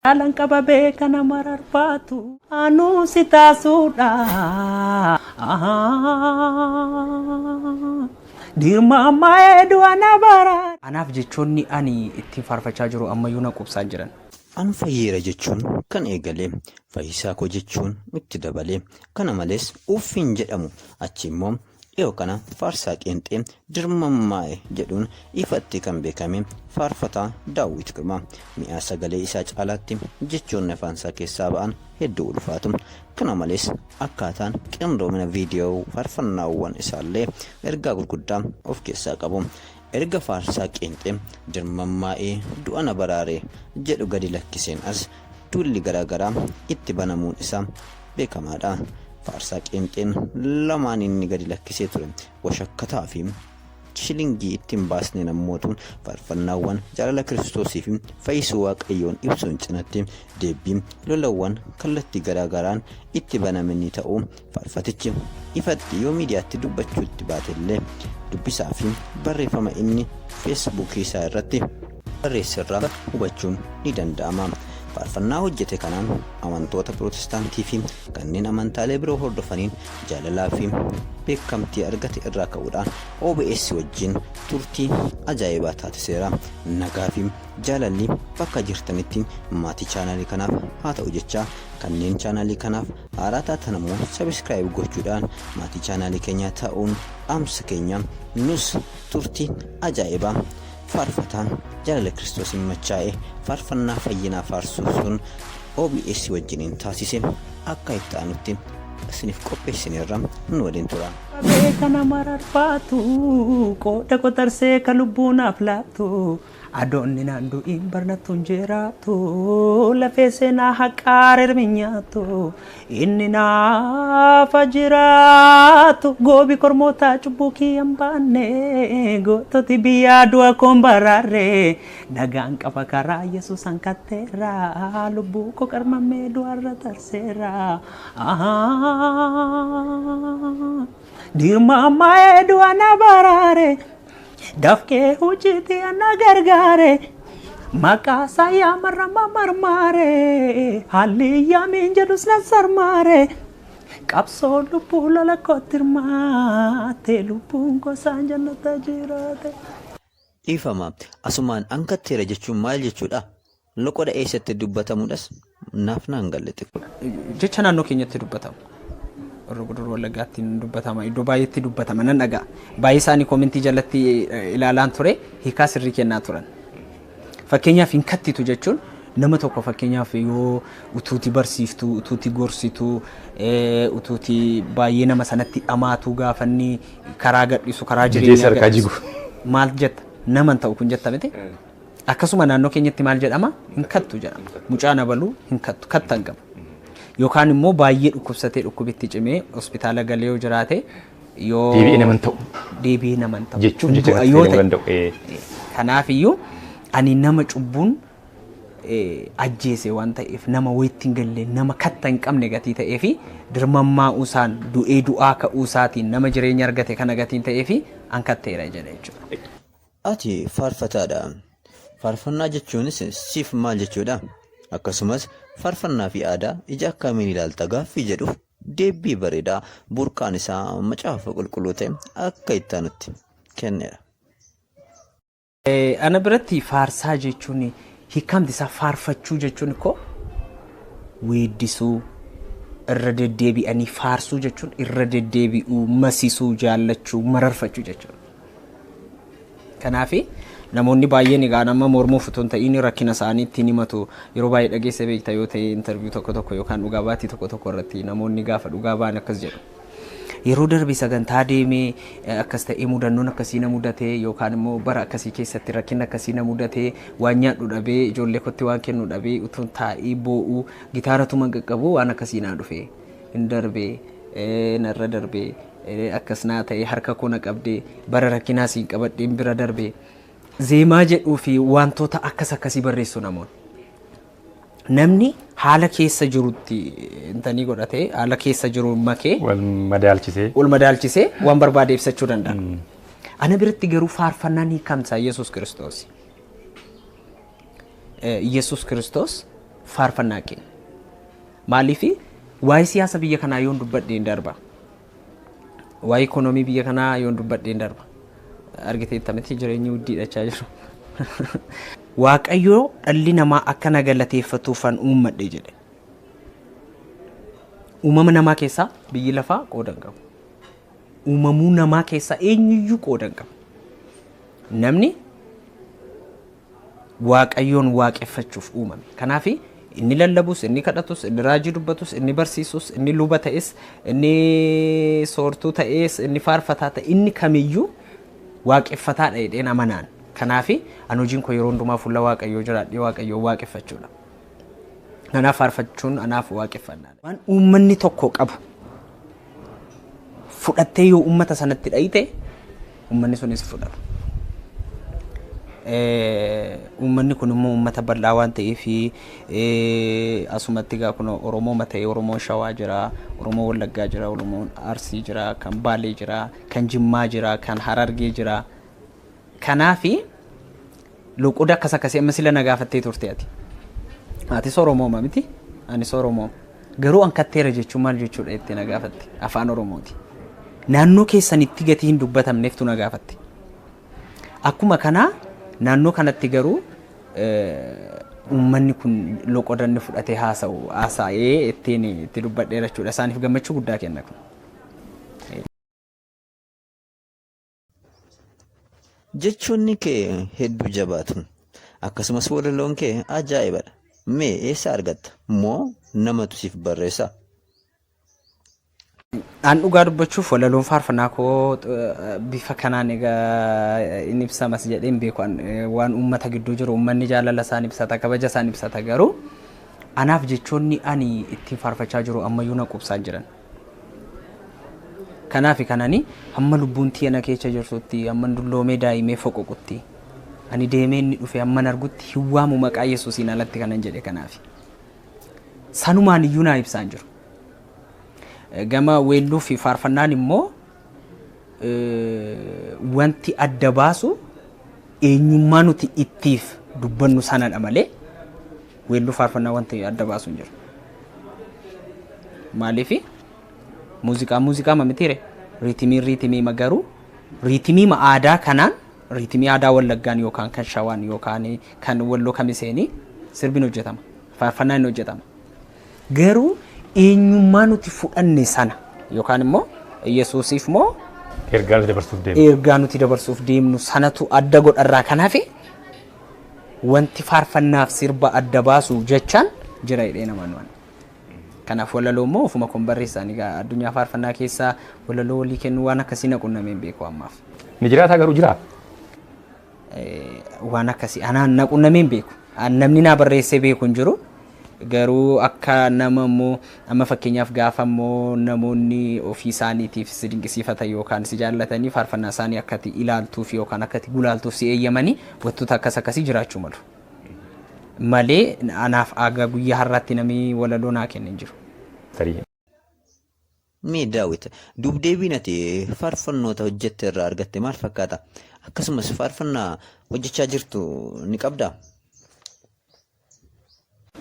Jaalan qaba beeka nama rarfaatu anuu si taasuudha. Dirma ammaa hedduu ana bara. Anaaf jechoonni ani ittiin faarfachaa jiru ammayyuu na qubsaan jiran. An fayyeera jechuun kan eegale, fayyisaa koo jechuun itti dabale. Kana malees uuffiin jedhamu achi immoo dhiyoo kana faarsaa qeenxee dirmammaa'e jedhuun ifatti kan beekame faarfataa Daawwit Girmaa. Mi'aa sagalee isaa caalaatti jechoonni afaan isaa keessaa ba'an hedduu ulfaatu. Kana malees akkaataan qindoomina viidiyoo faarfannaawwan isaallee ergaa gurguddaa of keessaa qabu. Erga faarsaa qeenxee dirmammaa'ee du'a na baraare jedhu gadi lakkiseen as duulli garaagaraa itti banamuun isaa beekamaadha. Faarsaa qeenxeen lamaan inni gadi lakkisee ture washakkataa fi shilingii ittiin baasne namootuun faarfannaawwan jaalala Kiristoosii fi fayyisuu Waaqayyoon ibsuun cinatti deebii lolawwan kallattii garaagaraan itti banamanii ta'uu faarfatichi ifatti yoo miidiyaatti dubbachuutti baatellee dubbisaa fi barreeffama inni feesbuukii isaa irratti barreesserraa hubachuun ni danda'ama. Faarfannaa hojjete kanaan amantoota Pirootestaantii fi kanneen amantaalee biroo hordofaniin jaalalaa fi beekamtii argate irraa ka'uudhaan OBS wajjin turtii ajaa'ibaa taasiseera. Nagaa fi jaalalli bakka jirtanitti maatii chaanaalii kanaaf haa ta'u jechaa, kanneen chaanaalii kanaaf haaraa taatan immoo subscribe gochuudhaan maatii chaanaalii keenyaa ta'uun dhaamsa keenya. Nus turtii ajaa'ibaa faarfataan jaalala Kiristoosiin machaa'e faarfannaa fayyinaa faarsuu sun OBS wajjiniin taasise akka itti aanutti isiniif qopheessineerra, nu waliin tura. Beeka nama rarfaatu qooda qotarsee ka lubbuunaaf laatu adoonni naan du'iin barnattu hin jiraatu lafee seenaa haqaar hirmi nyaatu inni naafa jiraatu goobi kormootaa cubbuu kiyyan baanne goototi biyyaa du'a koon baraarre nagaan qaba karaa Yesuus hankatteera lubbuu koo qarmammee du'arra tarseera. Dirma ammaa hedduu ana baraare dafqee hojiitti ana gargaare maqaa isaa yaamarra marmaare haalli yaamiin jedhus na sarmaare qabsoo lubbuu lola kootti hirmaate lubbuun gosaan jannata jiraate. Dhiifama, asumaan ankatteera jechuun maal jechuudha? Loqoda eessatti dubbatamuudhas naaf naan galle xiqqoo. Jecha naannoo keenyatti dubbatamu. Warra Godoroo Wallaggaatti dubbatama. Iddoo baay'eetti dubbatama nan dhaga'a. Baay'ee isaanii koomentii jalatti ilaalaan ture, hiikaa sirrii kennaa turan. Fakkeenyaaf hin kattitu jechuun nama tokko fakkeenyaaf yoo utuuti barsiiftuu, utuuti gorsituu, utuuti baay'ee nama sanatti dhamaatu gaafanni karaa gadhiisu, karaa jireenyaa harkaa gadhiisu. Jigu. Maal jetta? Nama hin ta'u kun jetta miti? Akkasuma naannoo keenyatti maal jedhama? Hin kattu jedhama. Mucaan abaluu hin kattu, katta hin qabu. Yookaan immoo baay'ee dhukkubsatee dhukkubitti cimee hospitaala galee yoo jiraate yoo Deebi'ee nama hin ta'u. Deebi'ee nama hin ta'u. Jechuuf jecha Du'a kanatti yoo fayyadamuu ta'e. danda'u. Kanaaf iyyuu ani nama cubbuun ajjeese waan ta'eef, nama wayitti hin galle, nama katta hin qabne gatii ta'ee fi dirmammaa'uu isaan du'ee du'aa ka'uu isaatiin nama jireenya argate kana gatiin ta'ee fi an katteera jedha jechuudha. Ati faarfataadha. Faarfannaa jechuunis siif maal jechuudha? Akkasumas faarfannaa fi aadaa ija akkamiin ilaalta gaaffii jedhuuf deebii bareedaa burqaan isaa macaafa qulqulluu ta'e akka itti aanutti kenneera. Ana biratti faarsaa jechuun hiikamti isaa faarfachuu jechuun koo weeddisuu, irra deddeebi'anii faarsuu jechuun irra deddeebi'uu, masisuu, jaallachuu, mararfachuu jechuudha. Kanaaf namoonni baay'een egaa nama mormuuf otoo hin ta'in rakkina isaanii ittiin himatu. Yeroo baay'ee dhageessa beekta yoo ta'e, interview tokko tokko yookaan dhugaa baatii tokko tokko irratti namoonni gaafa dhugaa ba'an akkas jedhu. Yeroo darbe sagantaa deemee akkas ta'ee mudannoon akkasii na mudatee yookaan immoo bara akkasii keessatti rakkinni akkasii na mudatee waan nyaadhu dhabee ijoollee kootti waan kennu dhabee utuun taa'ee boo'uu gitaaratu qaqqabu waan akkasii naa dhufe hin darbee narra darbee akkas naa ta'e harka koo na qabdee bara rakkinaa siin qabadheen bira darbee zeemaa jedhuu fi wantoota akkas akkasii barreessu namoonni. Namni haala keessa jirutti intanii godhatee haala keessa jiru makee Wal madaalchisee. Wal madaalchisee waan barbaade ibsachuu danda'a. Ana biratti garuu faarfannaan hiikamsaa Yesuus Kiristoos. Yesuus Kiristoos Faarfannaa keenya. Maaliif waa'ee siyaasa biyya kanaa yoon dubbadhe hin darba. Waa'ee ikoonoomii biyya kanaa yoon dubbadhe hin darba. Argiteetta miti jireenyi guddiidhachaa jiru. Waaqayyoo dhalli namaa akka na galateeffatuufan uummadhe jedhe. Uumama namaa keessaa biyyi lafaa qooda hin qabu. Uumamuu namaa keessaa eenyuyyuu qooda hin qabu. Namni Waaqayyoon waaqeffachuuf uumame. Kanaaf inni lallabus, inni kadhatus, inni raajii dubbatus, inni barsiisus, inni luba ta'es, inni soortuu ta'es, inni faarfataa ta'e, inni kamiyyuu waaqeffataadha jedheen amanaan. Kanaaf an hojiin koo yeroo hundumaa fuula Waaqayyoo jiraadhee Waaqayyoon waaqeffachuudha. Kanaaf faarfachuun anaaf waaqeffannaadha. Waan uummanni tokko qabu fudhattee yoo uummata sanatti dhayite uummanni sunis fudhata. Uummanni kun immoo uummata bal'aa waan ta'eef asumatti egaa kun Oromoo ta'ee Oromoon Shawaa jira, Oromoo Wallaggaa jira, Oromoon Arsii jira, kan Baalee jira, kan Jimmaa jira, kan Harargee jira. Kanaafi loqoda akkas akkasii amma sila na gaafattee turte ati. Atis Oromooma miti? Anis Oromooma. Garuu an katteera jechuun maal jechuudha jettee na gaafatte afaan Oromooti. Naannoo keessanitti gatii hin dubbatamneeftu na gaafatte. Akkuma kanaa naannoo kanatti garuu uummanni kun loqoda inni fudhatee haasa'u haasa'ee ittiin itti dubbadheera jechuudha. Isaaniif gammachuu guddaa kenna kun. Jechoonni kee hedduu jabaatu. Akkasumas walaloon kee ajaa'ibadha. Mee eessa argatta? Moo namatu siif barreessa? An dhugaa dubbachuuf walaloon faarfannaa koo bifa kanaan egaa in ibsamas jedhee hin beeku. Waan uummata gidduu jiru uummanni jaalala isaan ibsata, kabaja isaan ibsata garuu anaaf jechoonni ani ittiin faarfachaa jiru ammayyuu na quubsaan jiran. Kanaaf kan ani hamma lubbuun tiyya na keessa jirtutti hamma dulloomee daa'imee foqoqutti ani deemee inni dhufe hamman argutti hin waamu maqaa Yesuusiin alatti kanan jedhe kanaaf. Sanumaan iyyuu naa ibsaan jiru. Gama weelluu fi faarfannaan immoo wanti adda baasu eenyummaa nuti ittiif dubbannu sanadha malee weelluu faarfannaa wanti adda baasu hin jiru. Maaliif muuziqaa muuziqaa ma mitiire riitimiin riitimii ma garuu riitimii ma aadaa kanaan riitimii aadaa Wallaggaan yookaan kan Shawaan yookaan kan Walloo Kamiseenii sirbiin hojjetama faarfannaan hojjetama. Garuu eenyummaa nuti fudhanne sana yookaan immoo Yesuusiif moo Ergaa nuti dabarsuuf deemnu. Ergaa nuti dabarsuuf deemnu sanatu adda godharraa kan hafe wanti faarfannaaf sirba adda baasu jechaan jira jedhee namaan waan. Kanaaf walaloo immoo ofuma kun barreessaan egaa addunyaa faarfannaa keessaa walaloo walii kennuu waan akkasii na qunnamee hin beeku ammaaf. Ni jiraataa garuu jiraa? Waan akkasii anaan na qunnamee hin beeku. Namni naa barreessee beeku hin jiru. Garuu akka nama immoo amma fakkeenyaaf gaafa immoo namoonni ofii isaaniitiif si dinqisiifatan yookaan si jaallatanii faarfannaa isaanii akka ati ilaaltuuf yookaan akka ati gulaaltuuf si eeyyamanii wantoota akkas akkasii jiraachuu malu. Malee anaaf aga guyyaa har'aatti namni walaloo naa kenne hin jiru. Tarii. Mee Daawit, duubdeebiin ati faarfannoota hojjette irraa argatte maal fakkaata? Akkasumas faarfannaa hojjechaa jirtu ni qabdaa?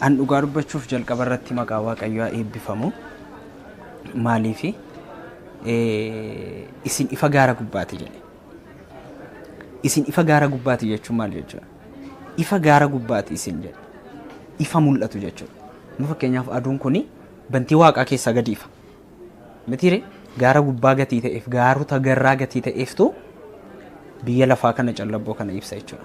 An dhugaa dubbachuuf jalqaba irratti maqaa Waaqayyoo haa eebbifamu. Maaliifi isin ifa gaara gubbaati jedhe. Isin ifa gaara gubbaati jechuun maal jechuudha? Ifa gaara gubbaati isin jedhe. Ifa mul'atu jechuudha. Amma fakkeenyaaf aduun kuni bantii waaqaa keessaa gadi ifa. Mitiire gaara gubbaa gatii ta'eef gaarota garraa gatii ta'eeftu biyya lafaa kana callabboo kana ibsa jechuudha.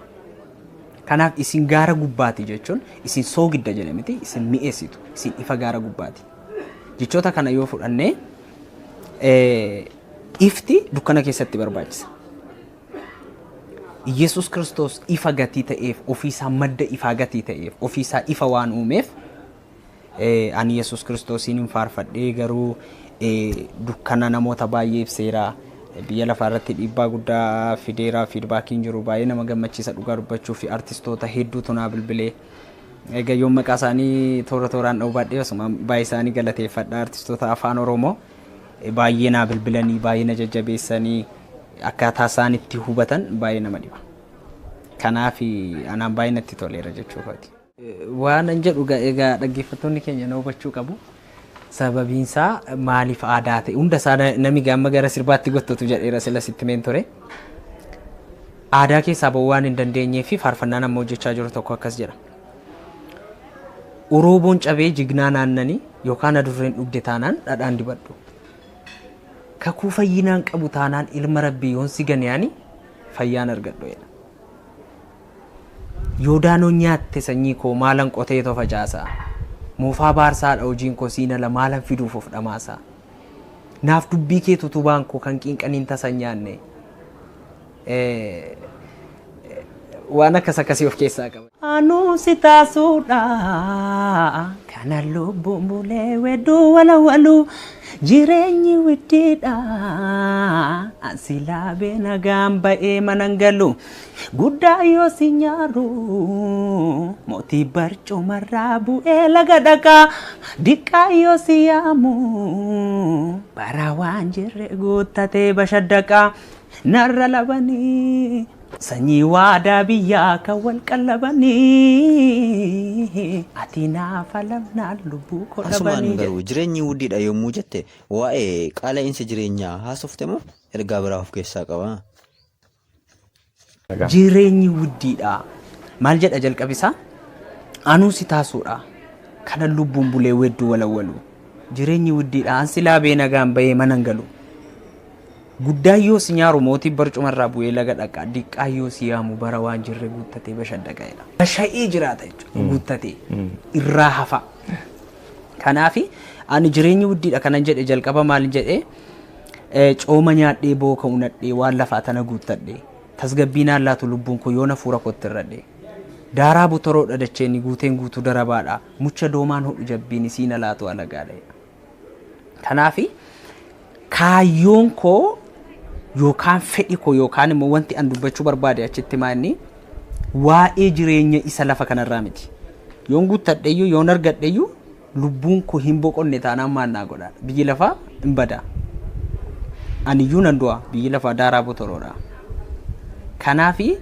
Kanaaf isin gaara gubbaati jechuun isin soogidda jedhe miti isin mi'eessitu isin ifa gaara gubbaati. Jechoota kana yoo fudhannee ifti dukkana keessatti barbaachisa. Yesus Kiristoos ifa gatii ta'eef ofiisaa madda ifaa gatii ta'eef ofiisaa ifa waan uumeef ani Yesus Kiristoosiin hin faarfadhee garuu dukkana namoota baay'ee ibseera. Biyya lafaa irratti dhiibbaa guddaa fideera. Fiidbaakiin jiru baay'ee nama gammachiisa dhugaa dubbachuu fi artistoota hedduutu naa bilbilee. Egaa yoon maqaa isaanii toora tooraan dha'uu baadhee osuma baay'ee isaanii galateeffadha. Artistoota afaan Oromoo baay'ee naa bilbilanii baay'ee na jajjabeessanii akkaataa isaan itti hubatan baay'ee nama dhiba. Kanaaf anaan baay'ee natti toleera jechuufaati. Waan an jedhu egaa dhaggeeffattoonni keenya na hubachuu qabu. Sababiin isaa maaliif aadaa ta'e hunda isaa nami gaama gara sirbaatti gottatu jedheera sila sitti meen ture. Aadaa keessaa ba'uu waan hin dandeenyee fi faarfannaan amma hojjechaa jiru tokko akkas jedha. Urooboon cabee jignaa naannanii yookaan adurreen dhugde taanaan dhadhaan dibadhu. Kakuu fayyinaan qabu taanaan ilma rabbii yoon si ganeani fayyaan argadhu jedha. Yoo daanoo nyaatte sanyii koo maalan qotee too facaasa. Moofaa baarsaadha hojiin koo siin ala maalan fiduuf of dhamaasa. Naaf dubbii kee tutubaan koo kan qinqaniin tasa hin nyaanne. Waan akkas akkasii of keessaa qaba. Anuu si taasuudha kana lubbuun bulee wedduu walawalu jireenyi widdiidha ansi laabee nagaan ba'ee manan galu guddaa yoo si nyaaru mootii barcumarraa bu'ee laga dhaqaa diqqaa yoo si yaamu bara waan jirre guuttatee bashaddaqaa narra labanii sanyii waadaa biyyaa kan wal qallabanii ati naafa lamnaan lubbuu koo Asumaan dhabanii jedhe. garuu jireenyi wuddiidha yommuu jette waa'ee qaala'insa jireenyaa haasofte moo ergaa biraa of keessaa qaba? Jireenyi wuddiidha. Maal jedha jalqabisaa? Anuu si taasuudha. Kana lubbuun bulee wedduu walawwalu. Jireenyi wuddiidha. Ansi laabee nagaan bahee mana hin galu. Guddaa yoo si nyaaru mootii barcumarraa bu'ee laga dhaqa. Diqqaa yoo si yaamu bara waan jirre guuttatee bashaddaqa jedha. Basha'ee jiraata jechuudha. Guuttatee irraa hafa. Kanaafi ani jireenyi wuddiidha kanan jedhe jalqaba maal jedhe cooma nyaadhee booka unadhee waan lafaa tana guuttadhee tasgabbii naan laatu lubbuun koo yoona fuura kootti irradhee. Daaraa butoroodha dacheenni guuteen guutuu darabaadha. Mucha doomaan hodhu jabbiin isiin alaatu alagaadha. Kanaafi kaayyoon koo yookaan fedhi koo yookaan immoo wanti an dubbachuu barbaade achitti maanni waa'ee jireenya isa lafa kanarraa miti. Yoon guuttadheeyyuu yoon argadheeyyuu lubbuun koo hin boqonne taanaan maal naa godhaa? Biyyi lafaa hin badaa. Aniyyuu nan du'a biyyi lafaa daaraa botoroodha. Kanaafi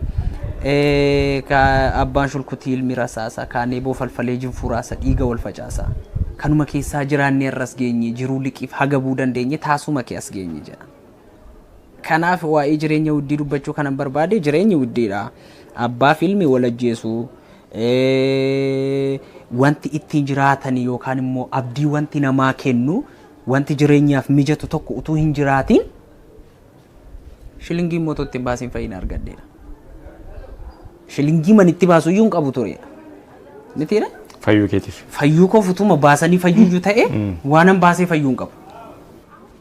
abbaan shulkutii ilmi rasaasa kaanee boo falfalee jinfuraasa dhiiga wal facaasa. Kanuma keessaa jiraannee irras geenye jiruu liqiif hagabuu dandeenye taasuma kee as geenye jedha. Kanaaf waa'ee jireenya wuddii dubbachuu kanan barbaade jireenyi wuddiidha. Abbaa fi ilmi wal ajjeesu. Wanti ittiin jiraatan yookaan immoo abdii wanti namaa kennu wanti jireenyaaf mijatu tokko utuu hin jiraatiin shilingii immoo ittiin baasiin fayyina argadheedha. Shilingii man itti baasu iyyuu hin qabu turedha. Mitiidha? Fayyuu keetiif. Fayyuu koof utuma baasanii fayyuu ta'e waanan baasee fayyuu hin qabu.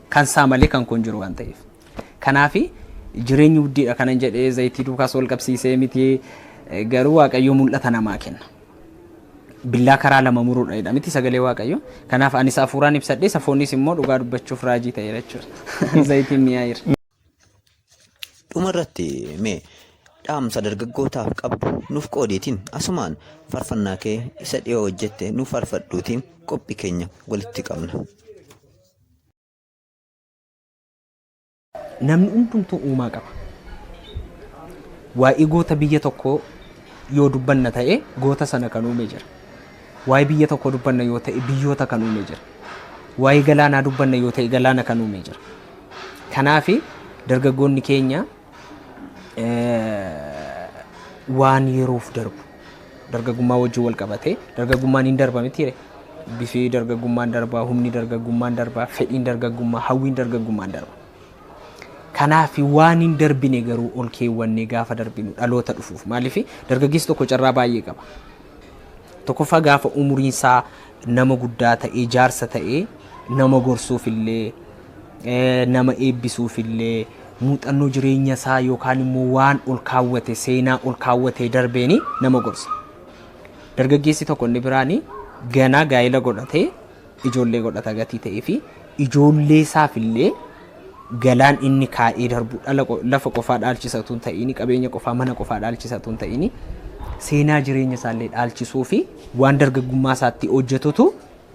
Kan isaa malee kan kun jiru waan ta'eef. Kanaafi jireenyi wuddiidha kanan jedhee zayitii duukaas wal qabsiisee miti garuu Waaqayyo mul'ata namaa kenna. Billaa karaa lama muruudha jedha miti sagalee Waaqayyo. Kanaaf anis hafuuraan ibsadhee safoonnis immoo dhugaa dubbachuuf raajii ta'eera jechuudha. Zayitiin mi'aayiira. Dhumarratti mee dhaamsa dargaggootaaf qabdu nuuf qoodiitiin asumaan faarfannaa kee isa dhiyoo hojjette nuuf faarfadhuutiin qophii keenya walitti qabna. Namni hundumtuu uumaa qaba. Waa'ee goota biyya tokkoo yoo dubbanna ta'e goota sana kan uume jira. Waa'ee biyya tokkoo dubbanna yoo ta'e biyyoota kan uume jira. Waa'ee galaanaa dubbanna yoo ta'e galaana kan uume jira. Kanaafi dargaggoonni keenya waan yeroof darbu dargaggummaa wajjin wal qabatee dargaggummaan hin darba miti bifi dargaggummaan darbaa, humni dargaggummaan darbaa, fedhiin dargaggummaa, hawwiin dargaggummaan darba. Kanaaf waan hin darbine garuu ol keewwannee gaafa darbinu dhaloota dhufuuf maaliif dargaggeessi tokko carraa baay'ee qaba. Tokkoffaa gaafa umuriin isaa nama guddaa ta'ee jaarsa ta'ee nama gorsuuf illee nama eebbisuuf illee muuxannoo jireenya isaa yookaan immoo waan ol kaawwate seenaa ol kaawwatee darbeeni nama gorsa. Dargaggeessi tokko inni biraani ganaa gaa'ela godhatee ijoollee godhata gatii ta'ee fi ijoollee isaaf illee galaan inni kaa'ee darbu lafa qofaa dhaalchisatu hin ta'ini qabeenya qofaa mana qofaa dhaalchisatu hin ta'ini seenaa jireenya isaallee dhaalchisuu fi waan dargaggummaa isaatti hojjetutu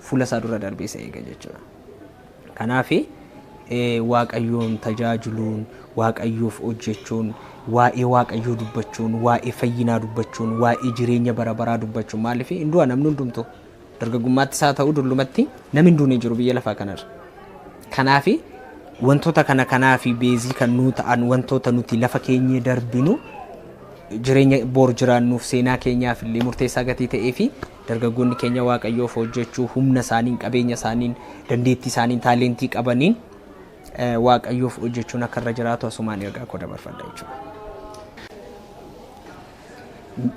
fuula isaa dura darbee isa eega jechuudha. Kanaaf Waaqayyoon tajaajiluun, Waaqayyoof hojjechuun, waa'ee Waaqayyoo dubbachuun, waa'ee fayyinaa dubbachuun, waa'ee jireenya bara baraa dubbachuun. Maaliif hin du'a namni hundumtu, dargaggummaattis haa ta'u dullumatti, namni hin duune jiru biyya lafaa kanarra. Kanaafi wantoota kana kanaafi base kan nuu ta'an, wantoota nuti lafa keenyee darbinu, jireenya bor jiraannuuf, seenaa keenyaaf illee murteessaa gatii ta'ee fi dargaggoonni keenya Waaqayyoof hojjechuu, humna isaaniin, qabeenya isaaniin, dandeettii isaaniin, taalentii qabaniin Waaqayyoof hojjechuun akka irra jiraatu asumaan ergaa koo dabarfadha jechuudha.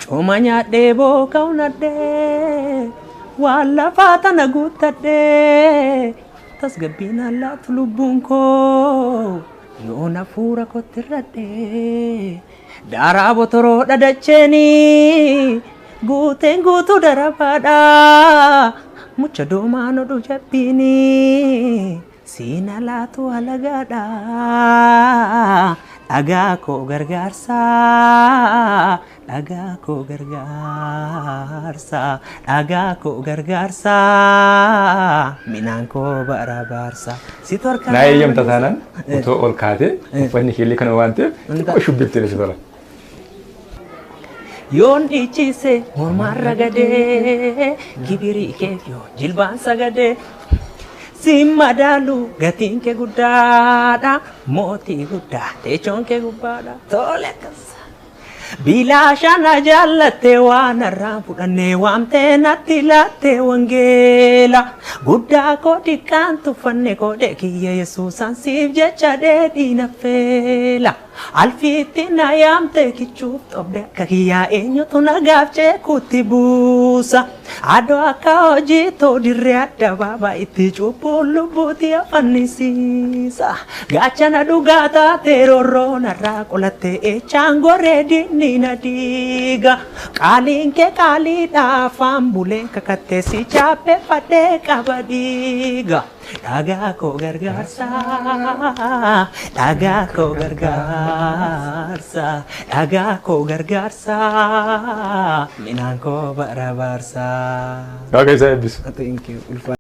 Cooma nyaadhee booka unadhee, waan lafaa tana guuttadhee, tasgabbiin allaatu lubbuun koo yoon hafuura kootti irradhee. Daaraa botoroo dhadacheenii guuteen guutuu darabaadha, mucha doomaan oduu jabbiinii siina laatu alagaadha. Dhagaa koo gargaarsaa, dhagaa koo gargaarsaa, dhagaa koo gargaarsaa, minaan koo bara baarsaa si torka. Naa eeyyamta taanaan, otoo ol kaatee, uffanni keellee kana waan ta'eef xiqqoo shubbiftee si tola. Yoon dhiichise mormaarra gadee, gibirii keef yoo jilbaan sagadee, siin madaalu, gatiin kee guddaadha, mootii guddaa teechoon kee gubbaadha. Tole, akkas. Bilaashana jaallatte, waan irraan fudhannee waamtee natti laatte wangeela. Guddaa koo xiqqaan tuffanne, koodhe kiyya Yesuusaan siif jecha dheedhii naffeela. Alfiitti na yaamte kichuuf xobde, akka kiyyaa eenyutu nagaaf ceekuutti buusa? Adoo akka hojii too dirree addabaabaa itti cubbuun lubbuuti afannisiisa. Gaachana dhugaa taate, roorroo narraa qolatte, echaan goree diinni na diiga. Qaaliin kee qaaliidha, afaan buleen kakattee, si chaappeffadhee qaba dhiiga. Dhagaa koo gargaarsaa, dhagaa koo gargaarsaa, dhagaa koo gargaarsaa, minaan koo bara baarsaa. Waaqa isaa eebbisu. Thank you. Ulfaadha.